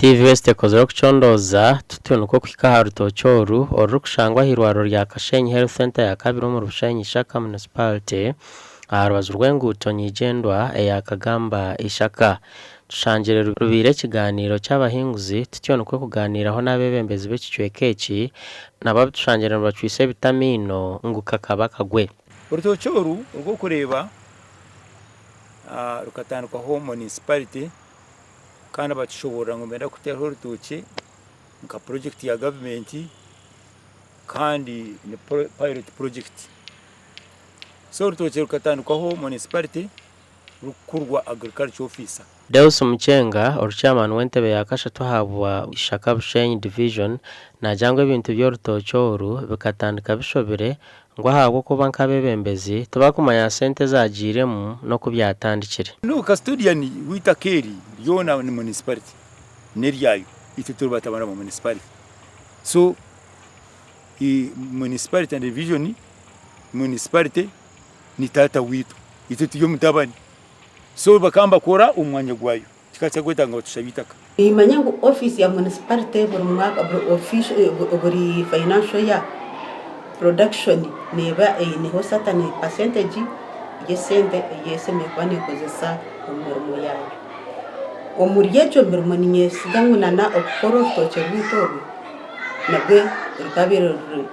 TV West ekozire okucondooza tutyo nikwo kuhika aha rutookye oru orurikushangwa ah'eirwariro rya Kashenyi Health Centre yakabiri omuri Bushenyi Ishaka Municipality aha rubaju rw'enguuto nyigyendwa eya Kagamba Ishaka. Tushangire rubaire ekigaaniiro ky'abahinguzi tutyo nikwo kugaaniiraho n'abeebembezi b'ekicweka eki nabo abutushangire nibacwisa ebiti amaino ngu kakaba kagwe. Orutookye oru orw'okureeba rukatandikwaho municipality kandi batushoboorora ngu nibenda kuteeraho orutookye nka purojekiti ya gavumenti kandi ni pilot project. So orutookye rukatandikwaho municipality rurikukurwa agriculture officer. Deus Mukyenga, ori chairman w'entebe ya kashatu ahabwa Ishaka Bushenyi Division naagira ngu ebintu by'orutookye oru bikatandika bishobire ngu ahabw'okuba nk'abeebembezi tibakumanya sente ezaagiiremu n'oku byatandikire. No custodian w'eitaka eri ryona ni municipality n'eryayo itwe turi batabani ba municipality so municipality and division municipality ni taata waitu itwe turi omutabani so bakaba nibakora omu mwanya gwayo kikaba kitakwetaaga ngu batushabe eitaka. Nimanya ngu ofiisi ya municipality buri mwaka buri financial year production neeba eineho certain percentage y'esente ei eshemereire kuba neekozesa omu mirimo yaayo. Omuri egyo mirimo niinyesiga ngu na n'okukora orutookye rwaitu oru nabwo rukaabaire ruri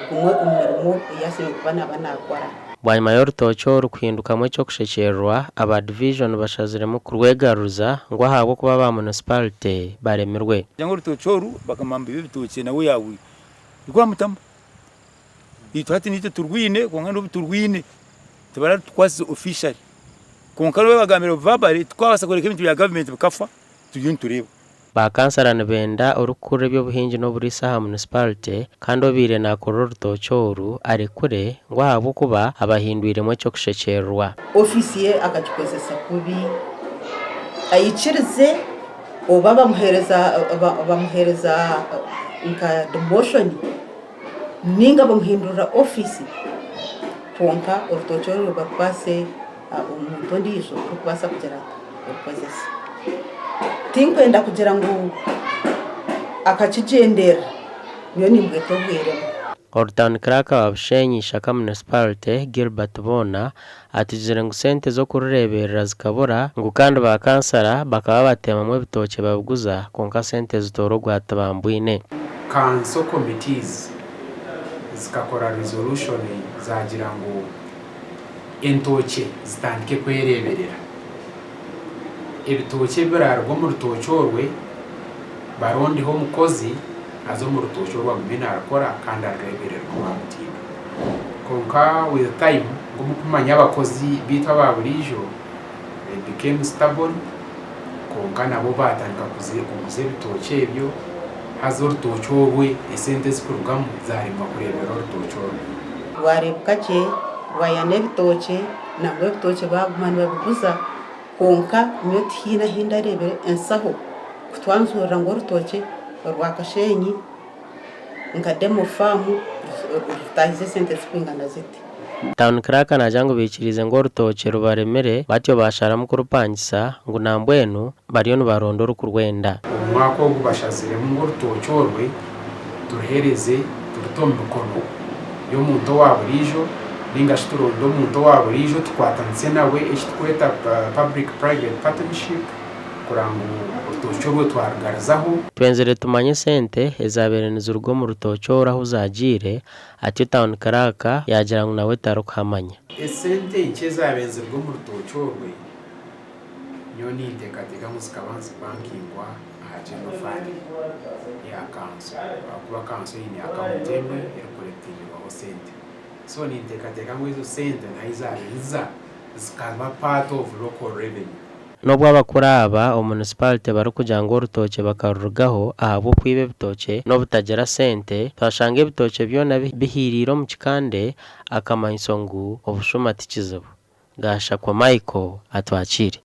gumwe omu mirimo ei ashemereire kuba naaba naakora. Bwanyima y'orutookye oru kuhindukamu eky'okushekyeererwa, aba divijoni bashaziremu kurwegaruza ngu ahabw'okuba aba munisiparite baremirwe. Kugira ngu orutookye oru bakagamba ngu ebitookye nawe yaahwire rwamutamu. Itwe hati naitwe turwine kwonka n'obu turwine tibaratukwasize officially kwonka n'obu bagambire verbally tikubaasa kureka ebintu bya gavumenti bikafa turiyo nitureeba. Ba kansara nibenda orikukurira eby'obuhingi n'oburiisa aha munisiparite kandi obaire nakurira orutookye oru arekure ngu ahabw'okuba abahindwiremu eky'okushekyeererwa. Ofiisi ye akagikozesa kubi, aikirize oba bamuheereza bamuheereza nka demotion ninga bamuhindurira ofiisi kwonka orutookye oru barukwase omuntu ondiijo orikubaasa kugira ata, orukozesa. Tinkwenda kugira ngu akakigyenderera, nyowe nimbweta obweremwa. Ori Town Clerk wa Bushenyi Ishaka Municipality, Gilbert Boona, atugizire ngu sente z'okurureeberera zikabura ngu kandi ba kansara bakaba bateemamu ebitookye babiguza kwonka sente zitoora ogwa tibambwine. Kanso committees zikakora resolution zagira ngu entookye zitandike kwereeberera. Ebitookye ebiraaruga omu rutookye orwe barondeho omukozi aze omu rutookye orwo agume naarukora kandi arureeberere omu mutindo. Kwonka with time nk'omukumanya abakozi baitu aba buriijo they became stubborn kwonka nabo baatandika kuguza ebitookye ebyo haza orutookye orwe esente ezikurugamu zaaremwa kureeberera orutookye orwo. Rwareebeka gye, rwayana ebitookye, nangwa ebitookye baaguma nibabiguza kwonka nyowe tihaine ahu ndareebire ensaho kutwanzurira ngu orutookye orwa Kashenyi nka demo farm rutaahize esente zirikwingana ziti. Town Clerk naagira ngu baikiriize ngu orutookye rubaremire batyo baasharamu kurupangisa ngu nambwenu bariyo nibaronda orikurwenda. Omu mwaka ogu bashaziremu ngu orutookye orwe turuhereze turute omu mikono y'omuntu owa buriijo ninga shi turonde omuntu owa buriijo tukwatanise nawe eki turikweta public private partnership kureba ngu orutookye orwo twarugarizaho. Twenzire tumanye esente ezaabaire niziruga omu rutookye oru ahu zaagiire, atyo Town Clerk yaagira ngu nawe tarikuhamanya. Esente nkye ezaabaire niziruga omu rutookye orwe Nyowe ninteekateeka ngu zikaba nizibankingwa aha General Fund ya kanso ahakuba kanso eine akawunti emwe erikukorekitingirwaho sente. So ninteekateeka ngu ezo sente nahi zaabaire niziza zikaba part of local revenue. N'obu abakuru aba omu munisipalite barikugira ngu orutookye bakarurugaho ahabw'okwiba ebitookye n'obutagira sente, twashanga ebitookye byona bihiiriire omu kikande, akamanyiso ngu obushuma ti kizibu. Gashakwa Michael atwakiire.